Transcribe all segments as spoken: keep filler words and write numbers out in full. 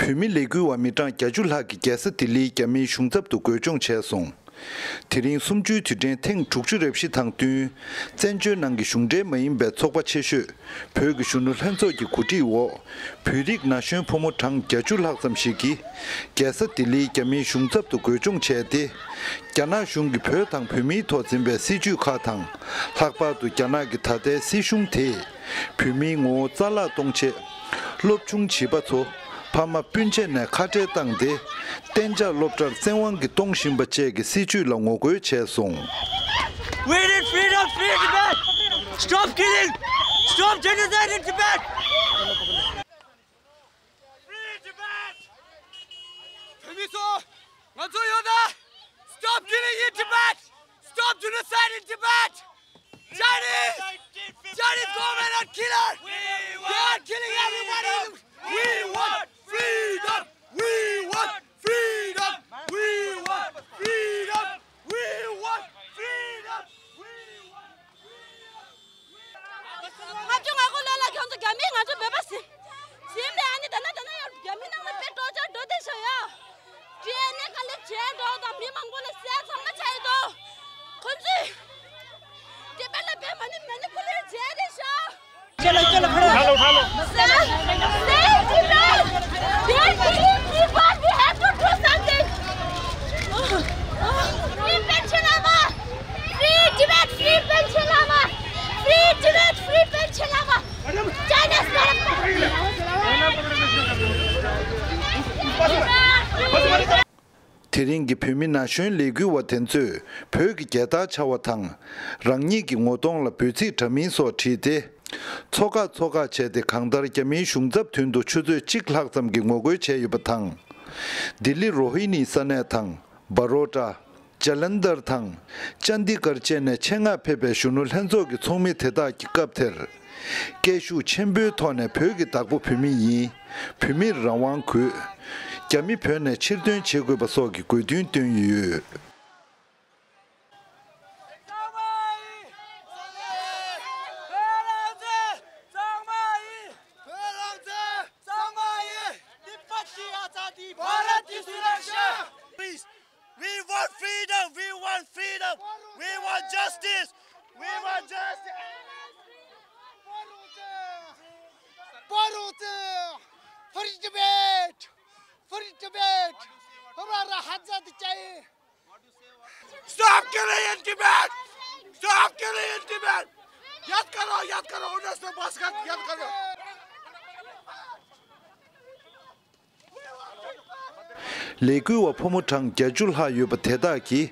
བོད་མི་ལས་འགུལ་བ་མི་གྲངས་བརྒྱད་ཅུ་ལྷག་གིས་རྒྱལ་ས་ལྡི་ལིའི་རྒྱ་མིའི་གཞུང་ཚབ་ཏུ་རྒོལ་སྐྱོང་བྱས་སོང་། དེ་རིང་གསུམ་བཅུའི་དུས་དྲན་ཐེངས་དྲུག་ཅུ་རེ་བཞི་དང་བསྟུན། བཙན་བྱོལ་ནང་གི་གཞུང་འབྲེལ་མ་ཡིན་པའི་ཚོགས་པ་ཆེ་ཤོས་བོད་ཀྱི་གཞོན་ནུ་ལྷན་ཚོགས་ཀྱི་གོ་སྒྲིག་འོག་བོད་རིགས་ན་གཞོན་ཕོ་མོ་གྲངས་བརྒྱད་ཅུ་ལྷག་ཙམ་ཞིག་གིས་རྒྱལ་ས་ལྡི་ལིའི་རྒྱ་མིའི་གཞུང་ཚབ་ཏུ་རྒོལ་སྐྱོང་བྱས་ཏེ། རྒྱ་ནག་གཞུང་གིས་བོད་དང་བོད་མིའི་ཐོག་འཛིན་པའི་སྲིད་བྱུས་ཁག་དང་། ལྷག་པར་དུ་རྒྱ་ནག་གི་ད་ལྟའི་སྲིད་གཞུང་དེས་བོད་མིའི་ངོ་བོ་རྩ་བརླག་གཏོང་ཆེད། སློབ་ཆུང་བྱིས་པ་ཚོ། ཕ་མ་སྤུན་མཆེད་ནས་ཁ་བྲལ་བཏང་སྟེ། གཏན་འཇགས་སློབ་གྲྭར་བཙན་དབང་གིས་གཏོང་བཞིན་པ་བཅས་ཀྱི་སྲིད་བྱུས་ལ་ངོ་རྒོལ་བྱས་སོང་། We need freedom, free Tibet! Stop killing! Stop genocide in Tibet! Free Tibet! བོད་མི་ཚོ། ང་ཚོ་ཡོད་ད། Stop killing in Tibet! Stop genocide in Tibet! Chinese! Chinese government are killer! They are killing everybody! We want freedom! We want freedom! We want freedom! We want freedom! We want freedom! ང་ཚོ་ང་ཁོ་ལོ་ལ་ཁྱོད་ཚོ་རྒྱ་མི་ང་ཚོ་བོད་པ་ཟིན། ཟིན་པའི་ཨ་ནི་ད་ན་ད་ན་ཡང་རྒྱ་མི་ནང་ལ་དཔེ་འགྲོ་ཆ་འགྲོ་དེ་ཤོ་ཡ། ཀྲི་ཨེན་ཨེ་ག་ལེ་བྱས་འགྲོ་དང་མི་མང་པོ་ལ་བསད་ཚང་མ་བྱས་འདུག་ཁོ་ཚོས། དེ་པེ་ལ་དཔེ་མ་ནི་མ་ནི་ཕུ་ལེ་བྱས་དེ་ཤོ། चलो चलो खड़े हो। Save Tibet! They're killing people! We have to do something! Free Panchen Lama! Free Tibet! Free Panchen Lama! Free Tibet! Free Panchen Lama! China's not a དེ་རིང་གི་བོད་མི་ན་གཞོན་ལས་འགུལ་བ་དེ་ཚོས་བོད་ཀྱི་རྒྱལ་དར་འཕྱར་བ་དང་། རང་ཉིད་ཀྱི་ངོ་གདོང་ལ་འབོད་ཚིག་འདྲ་མིན་སོགས་བྲིས་ཏེ། ཚོགས་ཁག་ཚོགས་ཁག་བྱས་ཏེ་གང་ལྟར་རྒྱ་མིའི་གཞུང་ཚབ་མདུན་དུ་ཆུ་ཚོད་གཅིག་ལྷག་ཙམ་གྱི་ངོ་རྒོལ་བྱས་ཡོད་པ་དང་། ལྡི་ལི་རོ་ཧི་ནི་ས་གནས་དང་། བ་རོ་ཏྲ། ཇ་ལན་དར་དང་། ཅན་དི་གར་བཅས་ནས་ཆེད་མངགས་ཕེབས་པའི་གཞོན་ནུ་ལྷན་ཚོགས་ཀྱི་ཚོགས་མི་དེ་དག་གིས་སྐབས་དེར། སྐད་ཤུགས་ཆེན་པོའི་ཐོག་ནས་བོད་ཀྱི་བདག་པོ་བོད་མི་ཡིན། བོད་མིར་རང་དབང་དགོས། རྒྱ་མི་བོད་ནས་ཕྱིར་འདོན་བྱེད་དགོས་པ་སོགས་ཀྱི་དགོས་འདུན་བཏོན་ཡོད། Please. We want freedom! We want freedom! We want justice! We want justice! Free Tibet! Free Tibet! Stop killing in Tibet! Stop killing in Tibet! याद करो, याद करो, उन्नीस सौ बासठ याद करो। ལས་འགུལ་བ་ཕོ་མོ་གྲངས་བརྒྱད་ཅུ་ལྷག་ཡོད་པ་དེ་དག་གིས།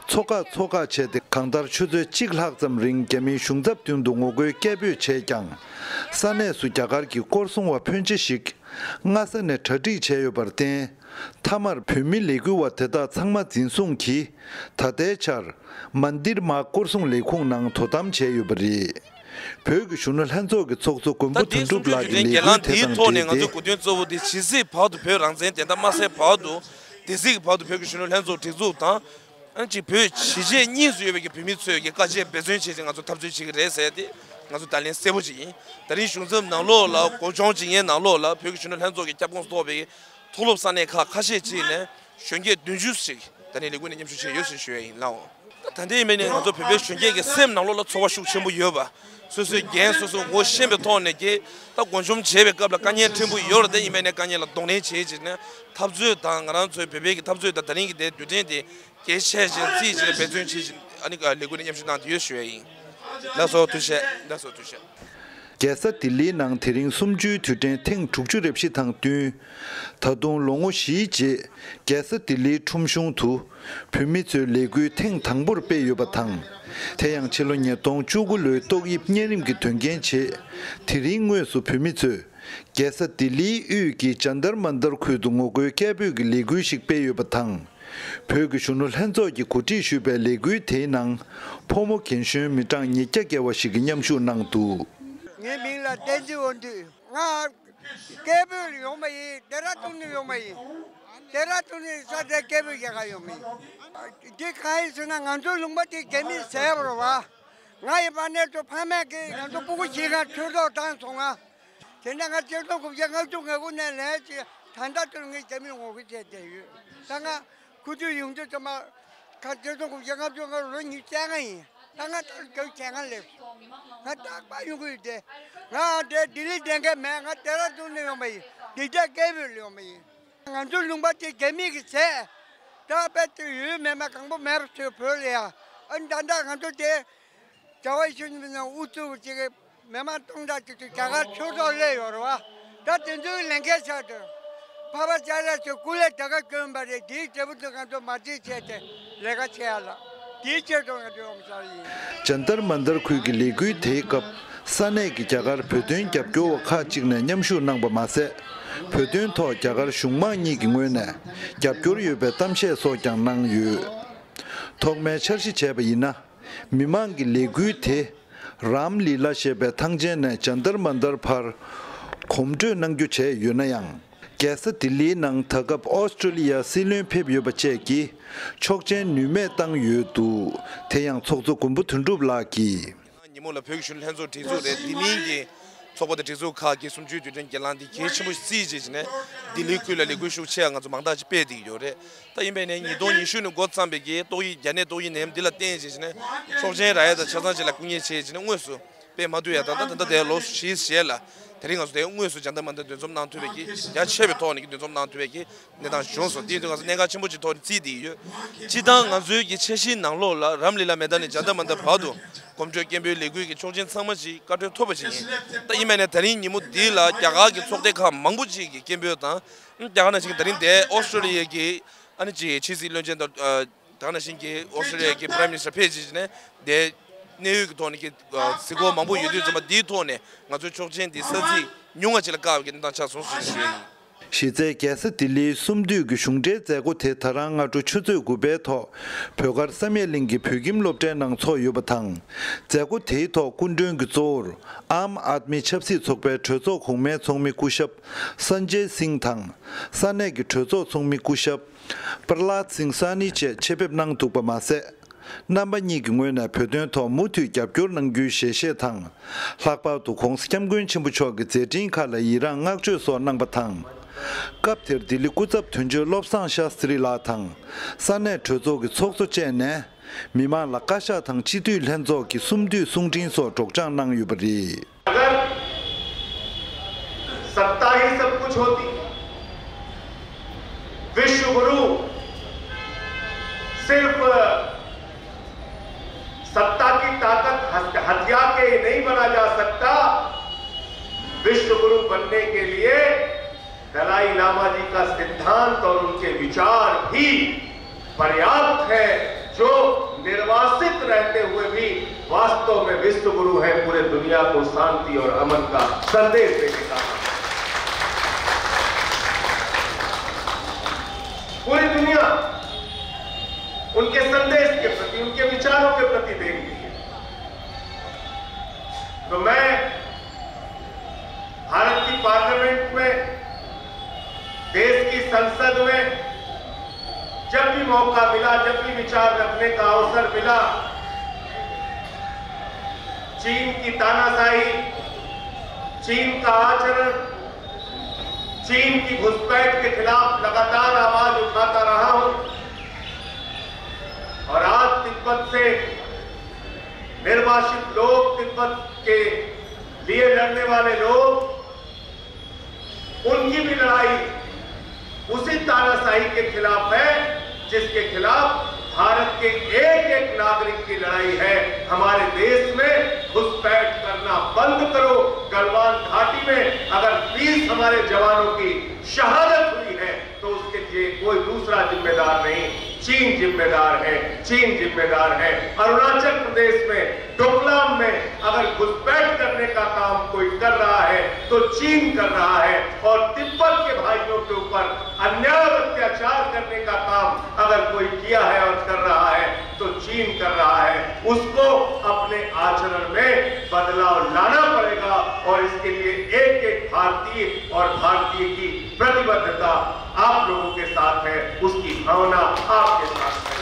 ཚོགས་ཁག་ཚོགས་ཁག་བྱས་ཏེ་གང་ལྟར་ཆུ་ཚོད་གཅིག་ལྷག་ཙམ་རིང་རྒྱ་མིའི་གཞུང་ཚབ་མདུན་དུ་ངོ་རྒོལ་སྐད་འབོད་བྱས་ཀྱང་། ས་གནས་སུ་རྒྱ་གར་གྱི་སྐོར་སྲུང་བ་ཕོན་ཆེ་ཞིག་སྔ་ས་ནས་གྲ་སྒྲིག་བྱས་ཡོད་པར་བརྟེན། མཐའ་མར་བོད་མི་ལས་འགུལ་བ་དེ་དག་ཚང་མ་འཛིན་བཟུང་གིས། ད་ལྟའི་ཆར། མན་དིར་མཱག་སྐོར་སྲུང་ལས་ཁུངས་ནང་དོ་དམ་བྱས་ཡོད་པ་རེད། བོད་ཀྱི་གཞོན་ནུ་ལྷན་ཚོགས་ཀྱི་ཚོགས་གཙོ་མགོན་པོ་ད་དོན་གྲུབ་ལགས་ཀྱིས་ལས་འགུལ་དེ་དང་འབྲེལ་ཏེ། ང་ཚོའི་གོ་དོན་གཙོ་བོ་དེ་ཇི་སྲིད་བར་དུ་བོད་རང་བཙན་བདེན་མཐའ་མ་གསལ་བར་དུ། དེ་སྲིད་ཀྱི་བར་དུ་བོད་ཀྱི་གཞོན་ནུ་ལྷན་ཚོགས་སྒྲིག་འཛུགས་དང་། ཨ་ཅིག་བོད་གཞིས་བྱེས་གཉིས་སུ་ཡོད་པའི་གི་བོད་མི་ཚོས་ཀྱི་དཀའ་སྤྱད་འབད་བརྩོན་བྱས་ཏེ་ང་ཚོ་འཐབ་རྩོད་བྱེད་ཀྱི་རེད་ཟེར་ཏེ་ང་ཚོ་བརྡ་ལན་གསལ་པོ་ཅིག་ཡིན། ད་རིང་གཞུང་ཚབ་ནང་ལོགས་ལ་འགོ་སྦྱོང་བྱེད་མཁན་ནང་ལོགས་ལ་བོད་ཀྱི་གཞོན་ནུ་ལྷན་ཚོགས་ཀྱི་ཁྱབ་ཁོངས་སུ་གཏོགས་པའི་མཐོ་སློབ་ས་གནས་ཁག་ཁ་ཤས་ཅིག་ནས་གཞོན་སྐྱེས་བདུན་ཅུ་ཞིག་ད་ནི་ལས་འགུལ་ནས་མཉམ་ཞུགས་བྱས་ཡོད་ཟེར་ཞུ་ཡ་ཡིན་ལགས། ད་ལྟ་ཡིན་པ་ནི་ང་ཚོ་བོད་པའི་གཞོན་སྐྱེས་ཀྱི་སེམས་ནང་ལོགས་ལ་ཚོར་བ་ཤུགས་ཆེན་པོ་ཡོད་པ། སོ་སོའི་འགན་སོ་སོ་ངོ་ཤེས་པའི་ཐོག་ནས་ཀྱི་ད་སྒོ་འཇོམས་བྱེད་པའི་སྐབས་ལ་དཀའ་ངལ་ཕྲན་བུ་ཡོད་རེད་དེ་ཡིན་པ་ནི་དཀའ་ངལ་ལ་གདོང་ལེན་བྱེད་ཅིག་ནས་འཐབ་རྩོད་དང་ང་རང་ཚོའི་བོད་པའི་གི་འཐབ་རྩོད་དང་ད་རིང་གི་དེ་དུས་དྲན་དེ་གལ་ཆེ་ཞིང་རྩིས་བྱེད་འབད་བརྩོན་བྱེད་ཅིག་ཨ་ནི་ལས་འགུལ་ནས་མཉམ་ཞུགས་གནང་དེ་ཡོད་ཞུ་ཡ་ཡིན། ལགས་སོ་ཐུགས་རྗེ་ཆེ། ལགས་སོ་ཐུགས་རྗེ་ཆེ། རྒྱལ་ས་ལྡི་ལིའི་ནང་དེ་རིང་གསུམ་བཅུའི་དུས་དྲན་ཐེངས་དྲུག་ཅུ་རེ་བཞི་དང་བསྟུན། ད་དུང་ལོ་ངོ་བཞིའི་རྗེས་རྒྱལ་ས་ལྡི་ལིའི་ཁྲོམ་གཞུང་དུ་བོད་མི་ཚོའི་ལས་འགུལ་ཐེངས་དང་པོར་སྤེལ་ཡོད་པ་དང་། དེ་ཡང་ཕྱི་ལོ་ཉིས་སྟོང་བཅུ་དགུ་ལོའི་ཏོག་དབྱིབས་གཉན་རིམས་ཀྱི་དོན་རྐྱེན་རྗེས། དེ་རིང་དངོས་སུ་བོད་མི་ཚོས་རྒྱལ་ས་ལྡི་ལིའི་དབུས་ཀྱི་ཇན་ཏར་མན་ཏར་ཁུལ་དུ་ངོ་རྒོལ་སྐད་འབོད་ཀྱི་ལས་འགུལ་ཞིག་སྤེལ་ཡོད་པ་དང་། བོད་ཀྱི་གཞོན་ནུ་ལྷན་ཚོགས་ཀྱིས་གོ་སྒྲིག་ཞུས་པའི་ལས་འགུལ་དེའི་ནང་ཕོ་མོ་རྒན་གཞོན་མི་གྲངས་ཉིས་བརྒྱ་བརྒལ་བ་ཞིག་གིས་མཉམ་ཞུགས་གནང་འདུག་ངའི་མིང་ལ་བསྟན་འཛིན་དབང་འདུས། ང་སྐད་འབོད་ཡོང་བ་ཡིན། ལྡེ་ར་ལྡུན་ནས་ཡོང་བ་ཡིན། ལྡེ་ར་ལྡུན་ནས་ས་མཐོའི་སྐད་འབོད་རྒྱག་ག་ཡོང་གི་ཡིན། འདི་གང་ཡིན་ཟེར་ན་ང་ཚོའི་ལུང་པ་དེ་རྒྱ་མིས་བཟས་པ་རེད་བ། ང་ཡི་པཱ་ནེ་ཚོ་ཕ་མས་ཀྱིས་ང་ཚོ་སྤུ་གུ་བྱེད་གར་ཁྲོད་ཐོག་བཏང་སོང་ང་། དེ་ནས་ང་ཆིག་སྟོང་དགུ་བརྒྱ་ལྔ་བཅུ་ང་དགུ་ནས་ལས་ཀྱི་ ད་ལྟ་དུ་ངས་རྒྱ་མིར་ངོ་རྒོལ་བྱས་བསྡད་ཡོད། ད་ང་ཁུ་ཐུག་ཡོང་དུས་ཙམ་པ་ཁ་བདེ་སོང་ཁུ་བྱ་ང་ཚོ་ང་ལོ་ཉི་ཤུ་རྩ་ལྔ་ཡིན། ད་ང་ད་རྒྱ་བྱས་ང་སླེབས་སོང་། ང་རྟག་པར་ཡོང་གི་ཡོད་དེ། ང་དེ་ལྡི་ལི་བསྡད་མཁན་མེད། ང་ལྡེ་ར་ལྡུན་ནས་ཡོང་པ་ཡིན། འདི་རྒྱ་སྐད་བོད་ལ་ཡོང་པ་ཡིན། ང་ཚོ་ལུང་པ་དེ་རྒྱ་མི་གི་བྱས། ད་དཔེ་དེ་ཡོད་མེད་མ་གང་པོ་མེད་པ་ཚོས་བོད་ལ་ཡ། ཨ་ནི་ད་ལྟ་ང་ཚོ་དེ་རྒྱ་བ་ཤུ་ནི་མི་ནང་ཨུ་ཚུགས་ཅིག་མི་མང་སྟོང་ཕྲག་ཅིག་ཏུ་རྒྱ་གར་ཕྱོགས་གཏོགས་སླེབས་ཡོད་རེད་བ། ད་དེ་ཚོའི་ལས་འགན་ཆགས་འདུག་ཕ་བ་ཅ་ལག་ཚོས་སྐུ་ལས་ད་ག་བསྐྱོན་པ་རེད། དེའི་འབྲས་བུ་དེ་ང་ཚོ་མ་བརྗེད་བྱས་ཏེ་ལས་ཀ་བྱེད་ཡ་ལ། དེའི་ཆེད་དུ་ང་ཚོ་ཡོང་ས་ཡིན། ཇན་ཏར་མན་ཏར་ཁུལ་གྱི་ལས་འགུལ་དེའི་སྐབས་ས་གནས་ཀྱི་རྒྱ་གར་བོད་དོན་རྒྱབ་སྐྱོར་བ་ཁག་ཅིག་ནས་མཉམ་ཞུགས་གནང་པ་མ་ཟད། བོད་དོན་ཐོག་རྒྱ་གར་གཞུང་མང་གཉིས་ཀྱི་ངོས་ནས་རྒྱབ་སྐྱོར་ཡོད་པའི་གཏམ་བཤད་སོགས་ཀྱང་གནང་ཡོད། ཐོག་མའི་འཆར་གཞི་བྱས་པ་ཡིན་ན། མི་མང་གི་ལས་འགུལ་དེ་རམ་ལི་ལ་ཞེས་པའི་ཐང་ཆེན་ནས་ཇན་ཏར་མན་ཏར་བར་གོམ་བགྲོད་གནང་རྒྱུ་བྱས་ཡོད་ན་ཡང་། རྒྱལ་ས་ལྡི་ལིའི་ནང་ད་སྐབས་ཨོ་སི་ཀྲོ་ལི་ཡ་སྲིད་བློན་ཕེབས་ཡོད་པ་བཅས་ཀྱིས་ཆོག་མཆན་ནུས་མེད་བཏང་ཡོད་འདུག་དེ་ཡང་ཚོགས་གཙོ་མགོན་པོ་དོན་གྲུབ་ལགས་ཀྱིས། ཉིན་མོ་ལ་བོད་ཀྱི་གཞོན་ནུ་ལྷན་ཚོགས་སྒྲིག་འཛུགས་རེད། འདི་མིན་གྱི་ཚོགས་པ་དང་སྒྲིག་འཛུགས་ཁག་གིས་གསུམ་བཅུའི་དུས་དྲན་གྱི་ལངས་ཏེ་གལ་ཆེན་པོ་བརྩིས་བྱས་ནས་ལྡི་ལི་ཁུལ་ལ་ལས་འགུལ་ཤུགས་ཆེ་ང་ཚོ་མང་དག་ཅིག་སྤེལ་བསྡད་ཡོད་རེད། ད་ཡིན་པས་ནས་ཉིས་སྟོང་ཉི་ཤུ་ནས་འགོ་བརྩམས་པའི་གི་ཏོག་དབྱིབས་རྒྱ་ནད་ཏོག་དབྱིབས་ནད་ཡམས་འདི་ལ་བརྟེན་བྱས་ནས་ཆོག་མཆན་རག་ཡ་དང་ཆ་ཚང་ཅིག་ལ་སྐུ་ངལ་ཆེ་བྱས་ནས་དངོས་སུ་སྤེལ་མ་ཐུབ་ཡ་དང་། ད་ད་ལྟ་དེ་ལོ་བཞིའི་རྗེས་ལ་དེ་རིང་ང་ཚོ་དེ་དངོས་སུ་ཇན་ཏར་མན་ཏར་འདུ་འཛོམས་གནང་ཐུབ་པའི་གི་རྒྱ་ཆེ་བའི་ཐོག་ནས་ཀྱི་འདུ་འཛོམས་གནང་ཐུབ་པའི་གི་གནས་སྟངས་བྱུང་སོང་། དེ་ཡིན་དུས་ང་ཚོ་གནད་འགག་ཆེན་པོ་ཅིག་ཐོག་ནས་བརྩིས་བསྡད་ཡོད། སྤྱིར་བཏང་ང་ཚོའི་གི་འཆར་གཞིའི་ནང་ལོགས་ལ་རམ་ལི་ལ་མེ་ད་ནས་ཇན་ཏར་མན་ཏར་བར་དུ་གོམ་བགྲོད་སྐད་འབོད་ལས་འགུལ་གྱི་ཆོག་མཆན་ཚང་མ་ཅིག་བཀའ་འཁྲོལ་ཐོབ་པ་ཅིག་ཡིན། ད་ཡིན་མིན་ནས་དེ་རིང་ཉིན་མོ་འདི་ལ་རྒྱ་གར་གྱི་ཚོགས་སྡེ་ཁག་མང་པོ་ཅིག་གིས་སྐད་འབོད་དང་། རྒྱ་གར་ནང་བཞིན་གྱི་དེ་རིང་འདིར་ཨོ་སི་ཀྲོ་ལི་ཡ་གི་ཨ་ནི་ཅིག་ཕྱི་སྲིད་བློན་ཆེན་དང་། ཨ། ད་ག་ནང་བཞིན་གྱི་ཨོ་སི་ཀྲོ་ལི་ཡ་གི་Prime Minister་ཕེབས་བྱས་ནས་དེ་གནད་ཡོད་ཀྱི་ཐོག་ནས་ཀྱི་ཨ་གཟིགས་སྐོར་མང་པོ་ཡོད་དུས་ཙམ་པ་འདིའི་ཐོག་ནས་ང་ཚོའི་ཆོག་མཆན་འདི་ས་ཚིགས་ཉུང་ང་ཅིག་ལ་བཀག་པའི་གནས་སྟངས་ཆགས་སོང་ཞེས་ཞུ་ཡ་ཡིན། གཞི་རྩའི་རྒྱལ་ས་ལྡི་ལིའི་གསུམ་དུས་ཀྱི་གཞུང་འབྲེལ་མཛད་སྒོ་དེ་ད་རང་སྔ་དྲོ་ཆུ་ཚོད་དགུ་པའི་ཐོག་བོད་མཁར་བསམ་ཡས་གླིང་གི་བོད་ཁྱིམ་སློབ་གྲྭའི་ནང་ཚོགས་ཡོད་པ་དང་། མཛད་སྒོ་དེའི་ཐོག་སྐུ་མགྲོན་གྱི་གཙོ་བོར་ཨམ་ཨཱད་མི་ཆབ་སྲིད་ཚོགས་པའི་གྲོས་ཚོགས་གོང་མའི་ཚོགས་མི་སྐུ་ཞབས་སན་ཇེ་སིང་དང་། ས་གནས་ཀྱི་གྲོས་ཚོགས་ཚོགས་མི་སྐུ་ཞབས་པར་ལཱད་སིང་ས་ནི་བཅས་ཆེད་ཕེབས་གནང་འདུག་པ་མ་ཟད། རྣམ་པ་གཉིས་ཀྱི་ངོས་ནས་བོད་དོན་ཐོག་མུ་མཐུད་རྒྱབ་སྐྱོར་གནང་རྒྱུའི་ཞལ་བཞེས་དང་། ལྷག་པར་དུ་༧གོང་ས་༧སྐྱབས་མགོན་ཆེན་པོ་མཆོག་གི་མཛད་འཕྲིན་ཁག་ལ་ཡི་རངས་བསྔགས་བརྗོད་སོགས་གནང་པ་དང་། སྐབས་དེར་ལྡི་ལི་སྐུ་ཚབ་དོན་གཅོད་བློ་བཟང་ཤཱསྟྲི་ལགས་དང་། ས་གནས་གྲོས་ཚོགས་ཀྱི་ཚོགས་གཙོ་བཅས་ནས་མི་མང་ལ་བཀའ་ཤག་དང་སྤྱི་འཐུས་ལྷན་ཚོགས་ཀྱི་གསུམ་དུས་གསུང་འཕྲིན་སོགས་སྒྲོག་སྦྱང་གནང་ཡོད་པ་རེད། अगर सत्ता ही सब कुछ होती, विश्व गुरु सिर्फ सत्ता की ताकत हथ-, हथियार के नहीं बना जा सकता। विश्व गुरु बनने के लिए दलाई लामा जी का सिद्धांत और उनके विचार ही पर्याप्त है, जो निर्वासित रहते हुए भी वास्तव में विश्व गुरु है, पूरे दुनिया को शांति और अमन का संदेश देने का। पूरी दुनिया उनके संदेश के प्रति, उनके विचारों के प्रति देखती है। तो मैं भारत की पार्लियामेंट में, देश की संसद में जब भी मौका मिला, जब भी विचार रखने का अवसर मिला, चीन की तानाशाही, चीन का आचरण, चीन की घुसपैठ के खिलाफ लगातार आवाज उठाता रहा हूं। और आज तिब्बत से निर्वासित लोग, तिब्बत के लिए लड़ने वाले लोग, उनकी भी लड़ाई उसी तानाशाही के खिलाफ है, जिसके खिलाफ भारत के एक एक नागरिक की लड़ाई है। हमारे देश में घुसपैठ करना बंद करो। गलवान घाटी में अगर बीस हमारे जवानों की शहादत हुई है, तो उसके लिए कोई दूसरा जिम्मेदार नहीं, चीन जिम्मेदार है, चीन जिम्मेदार है। अरुणाचल प्रदेश में डोकलाम में अगर घुसपैठ करने का काम कोई कर रहा है, तो चीन कर रहा है। और तिब्बत के भाइयों के ऊपर अन्याय और अत्याचार करने का काम अगर कोई किया है और कर रहा है, तो चीन कर रहा है। उसको अपने आचरण में बदलाव लाना पड़ेगा और इसके लिए एक एक भारतीय और भारतीय की प्रतिबद्धता आप लोगों के साथ है, उसकी भावना आपके साथ है।